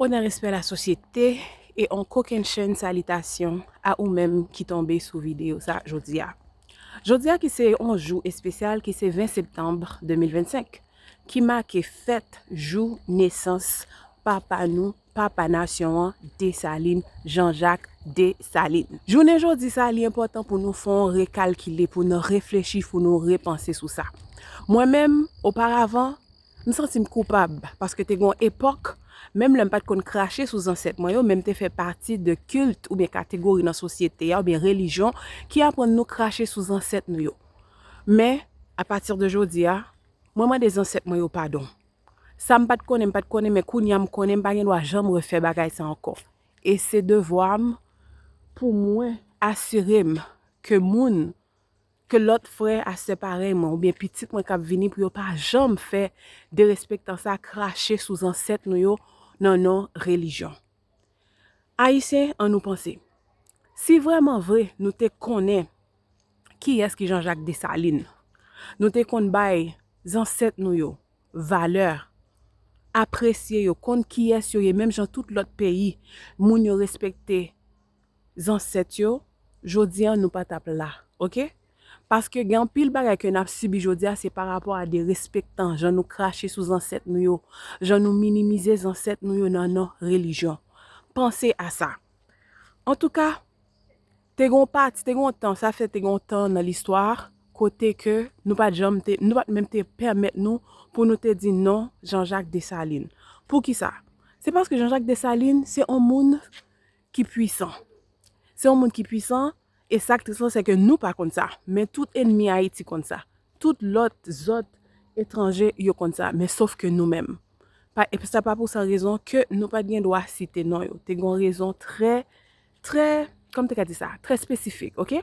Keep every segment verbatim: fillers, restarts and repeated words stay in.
Onè, respè, lasosyete, e on kokennchenn salitasyon a ou menm ki tonbe sou videyo sa jodi a. Jodi a ki se on jou espesyal, ki se ven septanm de mil vennsenk, ki make fèt jou nesans papa nou, papa nasyon an, Desalin, Jean-Jacques Dessalines. Jounen jodi sa, li enpòtan pou nou fè on rekalkile, pou nou reflechi, pou nou repanse sou sa. Mwen menm, oparavan, m santi m koupab, paske te gen yon epòk, menm lè m pa t konn krache sou zansèt mwen yo, men m te fè pati de kilt oubyen kategori nan sosyete a, oubyen relijyon, ki aprann nou krache sou zansèt nou yo. Men, apati de jodi a, mwen mande zansèt mwen yo padon. Sa m pa t konnen, m pa t konnen, men kounye a m konnen, m pa gen dwa janm refè bagay sa ankò. E se devwa m pou mwen asire m ke moun, ke lòt frè a sè parèy mwen, oubyen pitit mwen k ap vini, pou yo pa janm fè derespektan sa, krache sou zansèt nou yo nan non relijyon. Ayisyen, ann nou panse. Si vrèman vre nou te konnen kiyès ki Jean-Jacques Dessalines, nou te konn bay zansèt nou yo valè, apresye yo, konn kiyès yo ye, menm jan tout lòt peyi, moun yo respekte zansèt yo, jodi a nou pa t ap la, oke? Paske gen anpil bagay ke n ap sibi jodi a, se pa rapò a derespektan, jan nou krache sou zansèt nou yo, jan nou minimize zansèt nou yo nan non relijyon. Panse a sa. Antouka, te gen yon pati, te gen yon tan, sa fè te gen yon tan nan listwa, kote ke nou pa t janm te, nou pa t menm te pèmèt nou pou nou te di non Jean-Jacques Dessalines. Poukisa? Se paske Jean-Jacques Dessalines, se yon moun ki pwisan. Se yon moun ki pwisan, e sa k tris lan, se ke nou pa konn sa, men tout ènmi Ayiti konn sa. Tout lòt, zòt, etranje, yo konn sa, men sof ke nou menm. Pa, e sa pa pou san rezon ke nou pa t gen dwa site non yo. Te gen yon rezon trè, trè, kòman m te ka di sa? Trè espesifik, oke?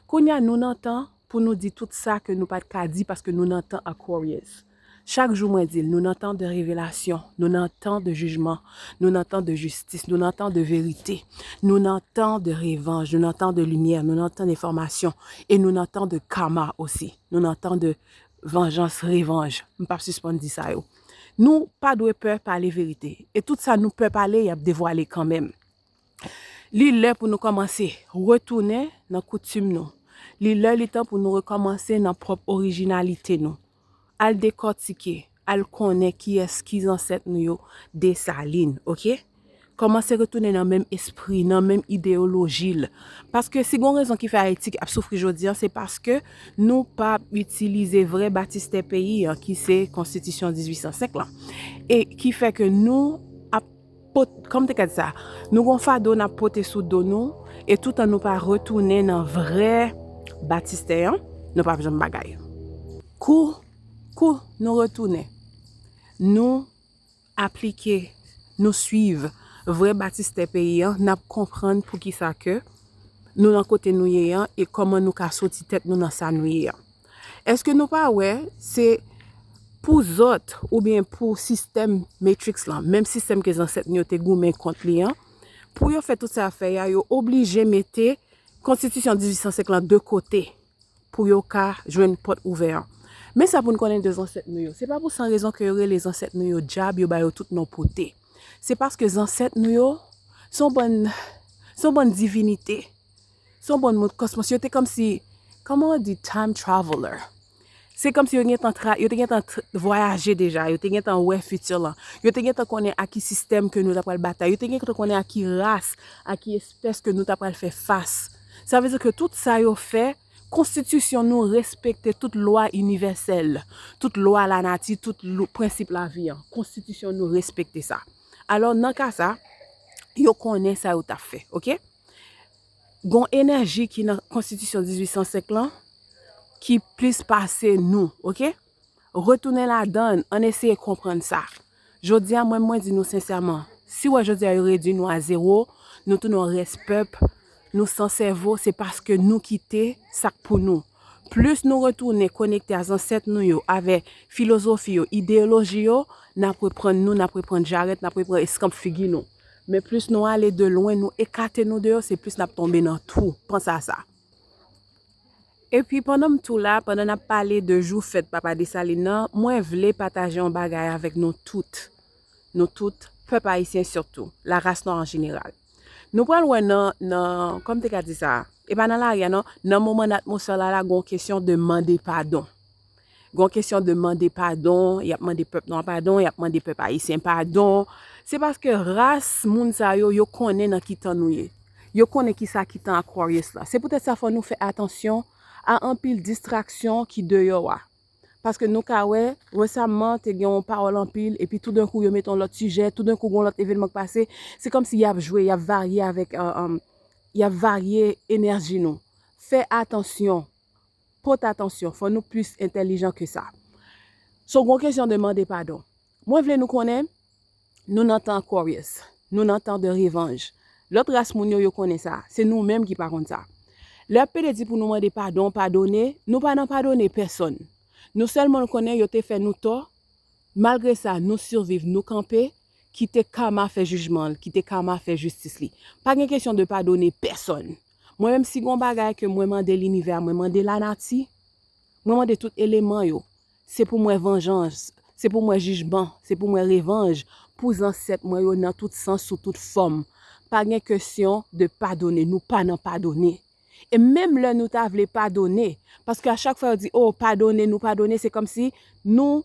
Kounye a, nou nan tan pou nou di tout sa ke nou pa t ka di paske nou nan tan Aquarius. Chak jou mwen di l, nou nan tan de revelasyon, nou nan tan de jijman, nou nan tan de jistis, nou nan tan de verite, nou nan tan de revanj, nou nan tan de limyè, nou nan tan de fòmasyon, e nou nan tan de kama osi. Nou nan tan de vanjans, revanj. M p ap sispann di sa yo. Nou pa dwe pè pale verite. E tout sa nou pè pale, y ap devwale kanmenm. Li lè pou nou kòmanse retounen nan koutim nou. Li lè, li tan pou nou rekòmanse nan pwòp orijinalite nou. Al dekòtike, al konnen kiyès ki zansèt nou yo, Desalin, oke? Kòmanse retounen nan menm espri, nan menm ideyoloji l. Paske si gon rezon ki fè Ayiti ap soufri jodi a, se paske nou pa itilize vrè batistè peyi an, ki se Konstitisyon dizuit san senk lan. E ki fè ke nou ap pot-, kòman m te ka di sa? Nou gon fado n ap pote sou do nou, e toutan nou pa retounen nan vrè batistè an, nou p ap janm bagay. Kou, kou nou retounen, nou aplike, nou swiv vrè batistè peyi an, n ap konprann poukisa ke nou nan kote nou ye an e kòman nou ka soti tèt nou nan sa nou ye an. Èske nou pa wè se pou zòt oubyen pou sistèm Matrix lan, menm sistèm ke zansèt nou yo te goumen kont li an, pou yo fè tout sa y ap fè a, yo oblije mete Konstitisyon dizuit san senk lan de kote pou yo ka jwenn pòt ouvè an. Men sa pou n konnen de zansèt nou yo. Se pa pou san rezon ke yo rele zansèt nou yo dyab, yo ba yo tout non pote. Se paske zansèt nou yo se yon bann, se yon bann divinite. Se yon bann moun kòsmos. Yo te kòmsi, kòman w di, time traveler. Se kòmsi yo gentan tra-, yo te gentan tr-, vwayaje deja, yo te gentan wè fiti lan. Yo te gentan konnen a ki sistèm ke nou ta pral batay. Yo te gentan konnen a ki ras, a ki espès ke nou ta pral fè fas. Sa vle di ke tout sa yo fè, konstitisyon nou respekte tout lwa inivèsèl, tout lwa lanati, tout lo-, prensip lavi an. Konstitisyon nou respekte sa. Alò, nan ka sa, yo konnen sa yo t ap fè, oke? Gon enèji ki nan Konstitisyon dizuit san senk lan ki plis pase nou, oke? Retounen ladan l, ann eseye konprann sa. Jodi a, mwen, mwen di nou sensèman, si w wè jodi a yo redui nou a zewo, nou tounen yon rès pèp, nou san sèvo, se paske nou kite sa k pou nou. Plis nou retounen konekte a zansèt nou yo, avè filozofi yo, ideyoloji yo, n ap reprann nou, n ap reprann jarèt, n ap reprann eskanp figi nou. Men plis nou ale de lwen, nou ekate nou de yo, se plis n ap tonbe nan twou. Panse a sa. Epi pandan m tou la, pandan n ap pale de jou fèt Papa Desalin nan, mwen vle pataje yon bagay avèk nou tout. Nou tout, pèp ayisyen sitou, la race noire an jeneral. Nou pral wè nan, nan, kòm te ka di sa, e pa nan lari a non, nan moman n atmosfè la, la gon kesyon de mande padon. Gon kesyon de mande padon, y ap mande pèp nwa padon, y ap mande pèp ayisyen padon. Se paske ras moun sa yo, yo konnen nan ki tan nou ye. Yo konnen ki sa ki tan Aquarius la. Se poutèt sa fò nou fè atansyon a anpil distraksyon ki deyò a. Paske nou ka wè, resaman te gen yon pawòl anpil, epi toudenkou yo mete yon lòt sijè, toudenkou gon lòt evènman k pase. Se kòmsi y ap jwe, y ap varye avèk, euh, euh, y ap varye enèji nou. Fè atansyon, pote atansyon, fò nou plis entèlijan ke sa. So, gon kesyon de mande padon. Mwen vle nou konnen, nou nan tan Aquarius, nou nan tan de revanj. Lòt ras moun yo, yo konnen sa, se nou menm ki pa konn sa. Lè y ap pede di pou nou mande padon, padone, nou pa nan padone pèsonn. Nou sèlman konnen yo te fè nou tò, malgre sa, nou siviv, nou kanpe, kite kama fè jijman l, kite kama fè jistis li. Pa gen kesyon de padone pèsonn. Mwen menm, si gon bagay ke mwen mande linivè a, mwen mande lanati, mwen mande tout eleman yo, se pou mwen vanjans, se pou mwen jijman, se pou mwen revanj pou zansèt mwen yo nan tout sans, sou tout fòm. Pa gen kesyon de padone, nou pa nan padone. E menm lè nou ta vle padone, paske a chak fwa yo di, "Oh, padone, nou padone," se kòmsi nou,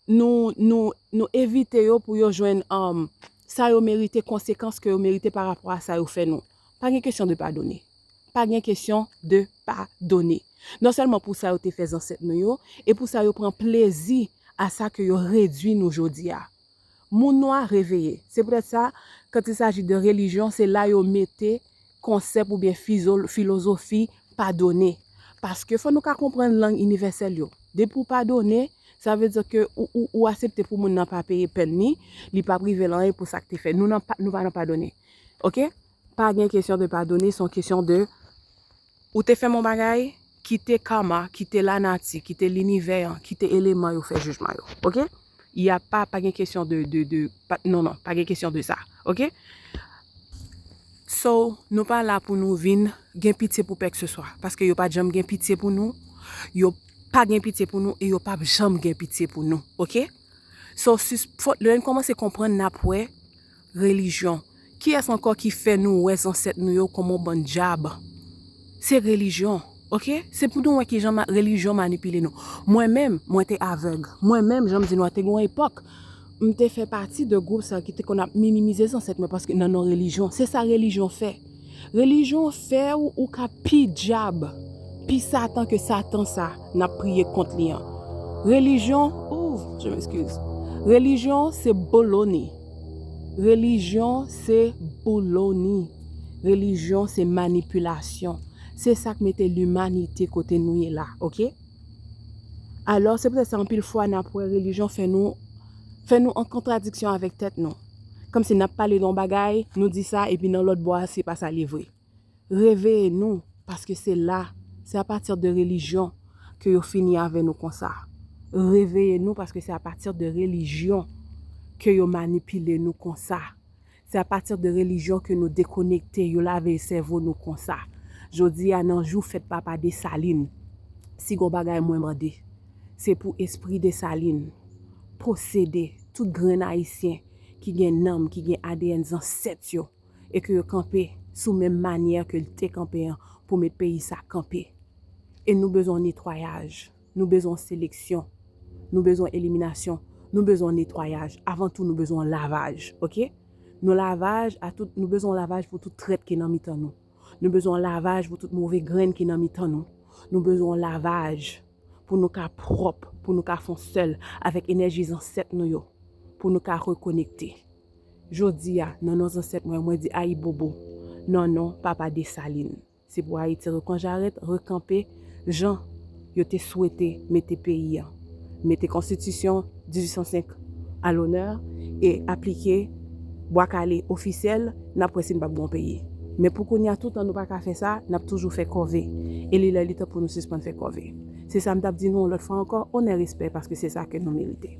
nou, nou, nou evite yo pou yo jwenn, um, sa yo merite, konsekans ke yo merite pa rapò a sa yo fè nou. Pa gen kesyon de padone. Pa gen kesyon de padone. Non sèlman pou sa yo te fè zansèt nou yo, e pou sa yo pran plezi a sa ke yo redwi nou jodi a. Moun nwa reveye. Se poutèt sa, quand il s'agit de religion, se la yo mete konsèp oubyen fizo-, filozofi padone. Paske fò nou ka konprann lang inivèsèl yo. Depi w padone, sa vle di ke ou, ou, ou aksepte pou moun nan pa peye pèn li, li p ap rive l anyen pou sa k te fè. Nou nan pa, nou pa nan padone. Oke? Pa gen kesyon de padone, se yon kesyon de ou te fè m yon bagay, kite kama, kite lanati, kite linivè an, kite eleman yo fè jijman yo. Oke? Y a pa, pa gen kesyon de, de, de, pa, non, non, pa gen kesyon de sa. Oke? So, nou pa la pou nou vin gen pitye pou pèkseswa. Paske yo pa t janm gen pitye pou nou. Yo pa gen pitye pou nou e yo p ap janm gen pitye pou nou. Oke? So, sis, fò, lè n kòmanse konprann, n ap wè relijyon. Kiyès ankò ki fè nou wè zansèt nou yo kòm yon bann dyab? Se relijyon, oke? Se pou nou wè kijan ma-, relijyon manipile nou. Mwen menm, mwen te avèg. Mwen menm, jan m di nou a, te gen yon epòk, m te fè pati de gwoup sa ki te konn ap minimize zansèt mwen paske nan non relijyon. Se sa relijyon fè. Relijyon fè w, ou ka pi dyab, pi Satan ke Satan sa n ap priye kont li an. Relijyon, oh, je m'excuse. Relijyon se boloni. Relijyon se boloni. Relijyon se manipilasyon. Se sa k mete limanite kote nou ye la, oke? Alò, se poutèt sa anpil fwa n ap wè relijyon fè nou, fè nou an kontradiksyon avèk tèt nou. Kòmsi n ap pale de yon bagay, nou di sa, epi nan lòt bò a, se pa sa li vre. Reveye nou, paske se la, se apati de relijyon ke yo fini avè nou konsa. Reveye nou, paske se apati de relijyon ke yo manipile nou konsa. Se apati de relijyon ke nou dekonekte, yo lave sèvo nou konsa. Jodi a, nan jou fèt Papa Desalin, si gon bagay mwen mande, se pou espri Desalin posede tout grenn Ayisyen ki gen nanm, ki gen A D N zansèt yo, e ke yo kanpe sou menm manyè ke l te kanpe an pou met peyi sa kanpe. E nou bezwen netwayaj, nou bezwen seleksyon, nou bezwen eliminasyon, nou bezwen netwayaj. Avan tou, nou bezwen lavaj, oke? Nou lavaj a tout, nou bezwen lavaj pou tout trèt ki nan mitan nou. Nou bezwen lavaj pou tout move grenn ki nan mitan nou. Nou bezwen lavaj pou nou ka pwòp, pou nou ka fè yon sèl avèk enèji zansèt nou yo, pou nou ka rekonekte. Jodi a, nan non zansèt mwen, mwen di ayibobo nan non Papa Desalin. Se pou Ayiti repran jarèt, rekanpe jan yo te swete mete peyi an. Mete konstitisyon dizuit san senk a lonè e aplike Bwa Kale ofisyèl, n ap wè si n p ap gen yon peyi. Men pou kounye a, toutan nou pa ka fè sa, n ap toujou fè kòve. E li lè li tan pou nou sispann fè kòve. Se sa m t ap di nou yon lòt fwa ankò, onè, respè, paske se sa ke nou merite.